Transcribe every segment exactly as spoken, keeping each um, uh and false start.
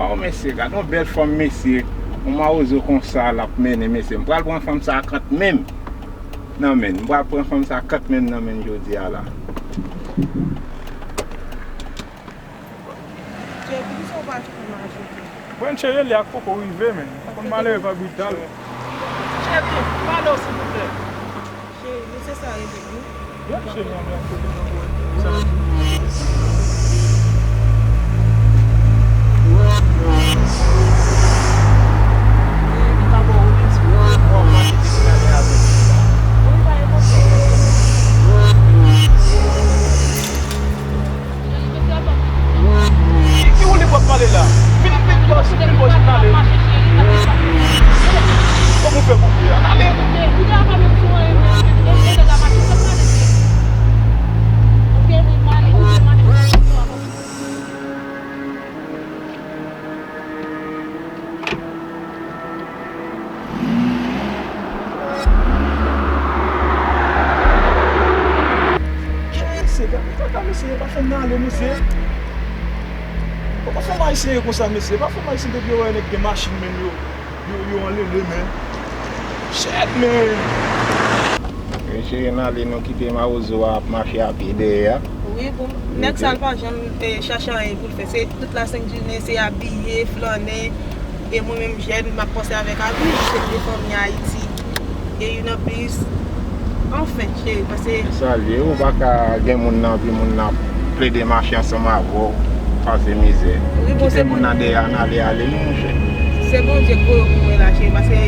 Oh, mesye, gad yon bèl fanm, mesye. Yon mawozo konsa l ap mennen, mesye. M pral pran fanm sa a kant men m nan men l. M pral pran fanm sa a kant men m nan men l jodi a la. Cheri, poukisa w pa fè mache? Mwen, cheri, lè a poko rive, men. Konn malere pa brital. Cheri, pale w, silvouplè. Cheri, mesye sa rele nou. Yap cheri, anmè, kote nan pou wè sa. Ki, ki woule w ap pale la? Vin, vin bòs, vin bòs, vin ale. Kòman w fè pou ale? Ale. Mesye, pa, pa, pa, mesye, pa fè m nan ale, mesye. Poko fanm ayisyen ye konsa, mesye. Pa fanm ayisyen depi yo wè nèg gen machin, men yo, yo, yo anlele, men. Shit, man. Mesye, n ale, nou kite mawozo a ap mache a pye dèyè a. Wi, bon, nèg sa l pa janm, eh, chache anyen pou l fè. Se tout la sent jounen, se abiye, flannen. E mwen menm jèn, m ap panse avèk avi, se de fanmi Ayiti. E youn an plis. Anfen, cheri, paske. Sa l ye, ou pa ka gen moun nan vi, moun nan plede mache ansanm avè w, pase mizè. Wi, bon, kite moun nan dèyè a, n ale, ale, non, monchè. Se Bondye k voye w pou mwen la, cheri, paske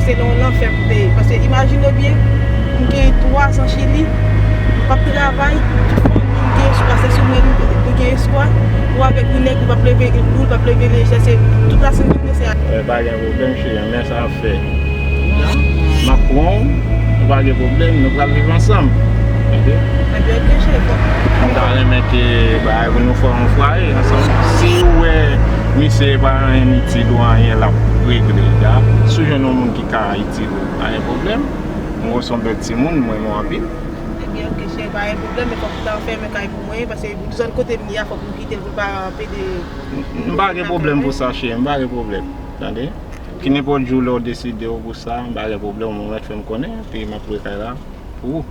se nan yon lanfè m te ye. Paske imajine w byen, m gen twa zan Chili, m p ap travay, tout fanmi m gen espwa, se sou mwen nou gen espwa. Ou avèk yon nèg, ou p ap leve, ou p ap leve lejè, se tout la sent jounen se a. Eh, pa gen pwoblèm, cheri, men sa ap fè. M ap pran w, nou pa gen pwoblèm, nou pral viv ansanm. Tande? Ebyen, ok, cheri, bon. M ta renmen ke bagay pou nou fè yon fwaye ansanm. Si ou wè misye pa anyen itil ou anyen l ap regle, ya, si w jwenn yon moun ki ka itil ou, pa gen pwoblèm. Mwen se yon bèl timoun, m renmen w anpil. Ebyen, ok, cheri, pa gen pwoblèm, men fòk ou ta fèmen kay pou mwen, paske zòn kote m ye a, fòk nou kite l pou l pa pede. M pa gen pwoblèm pou sa, cheri, m pa gen pwoblèm. Tande? Ki nenpòt jou lè w deside w pou sa, m pa gen pwoblèm, ou mèt fè m konnen, epi m ap lwe kay la pou ou.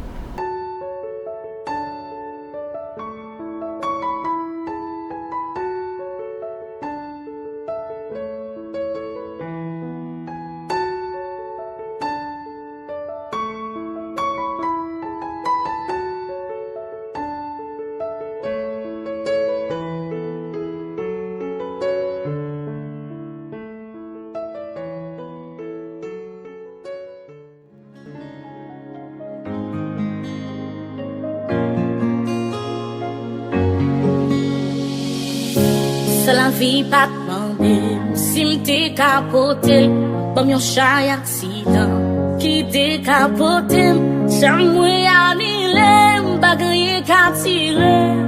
Sa lavi pa t mande m si m te ka pote l. Ban m yon chay aksidan ki te ka pote m. Janm mwen anile, m pa gen anyen ka tire m.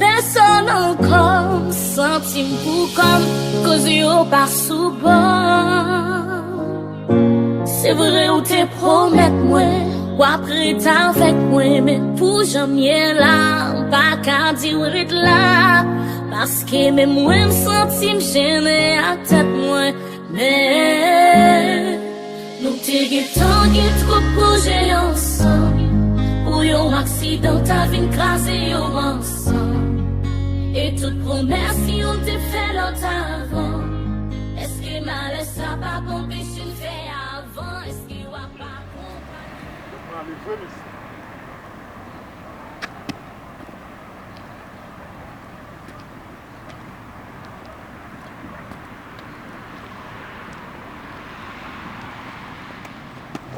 Pèsonn ankò, m santi m pou kò m. Koze yo pa sou bò. Se vre ou te pwomèt mwen w ap ret avèk mwen, men pou jan m ye la, m pa ka di w ret la. Paske menm mwen m santi m jennen ak tèt mwen. Men nou te gentan gen twòp pwojè ansanm, pou yon aksidan ta vin kraze yo ansanm. E tout pwomès ki nou te fè lòt avan, èske malè sa p ap anpeche n fè avan? Èske w ap akonpanye? Mwen ale vre, mesye.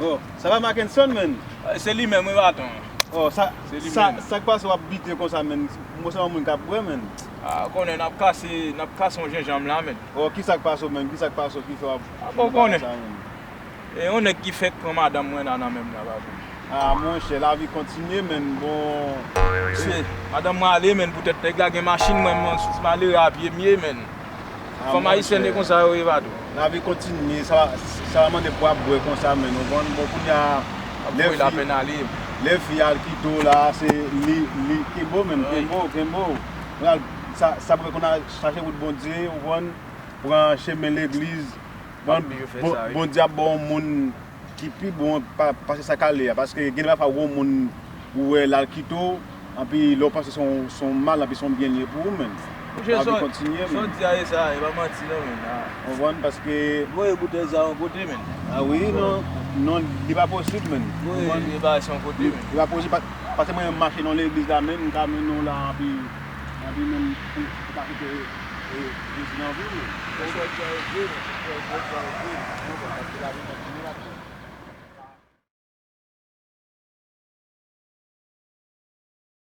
Oh, sa pa Mackenson, menn? Eh, se li menm, wi, baton. Oh, sa, se li sa, menm. Sa k pase w ap bite konsa, menn? Mwen se yon moun k ap bwè, menn. Ah, ou konnen n ap kase, n ap kase yon jenjanm la, menn. Oh, ki sa k pase w, menn? Ki sa k pase w ki fè w ap... Ah, bon, ou konnen. Sa, menn? E yon nèg ki fenk pran madanm mwen la nan men m la, baton. Ah, monchè, lavi kontinye, menn. Bon. Se, madanm mwen ale, menn, poutèt nèg la gen machin, mwen, mwen, malere a pye m ye, menn. Ah, fanm ayisyèn se konsa yo ye, baton. Lavi kontinye, sa, sa va mande pou ap bwè konsa, menn. Ou konn, bon, kounye a, ap voye lapenn ale. Lè fi al kite w la, se li, li, kenbe w, menn, kenbe w, kenbe w. Sa, sa pou konn al chache wout Bondye, ou konn. pran chemen legliz. Bon, Bondye ap ba w yon moun ki pi bon pa- pase sa k ale a. Paske gen de fwa w gon moun ou wè l al kite w, anpi lè w panse se yon, se yon mal, anpi se yon byen li ye pou ou menm. Monchè, sa w di a e sa, e pa manti non menm. Konprann? Paske voye boutèy sa yon kote menm. Ah wi, non, non, li pa posib menm. Voye bagay sa yon kote menm. Li pa posib, pa- paske mwen menm mache nan legliz la menm, m ka mennen w la, anpi, anpi menm pou, pou pa kite, e, Jezi nan vi w. Sa w di a e vre menm, sa w di a e vre. Konprann? Paske lavi menm,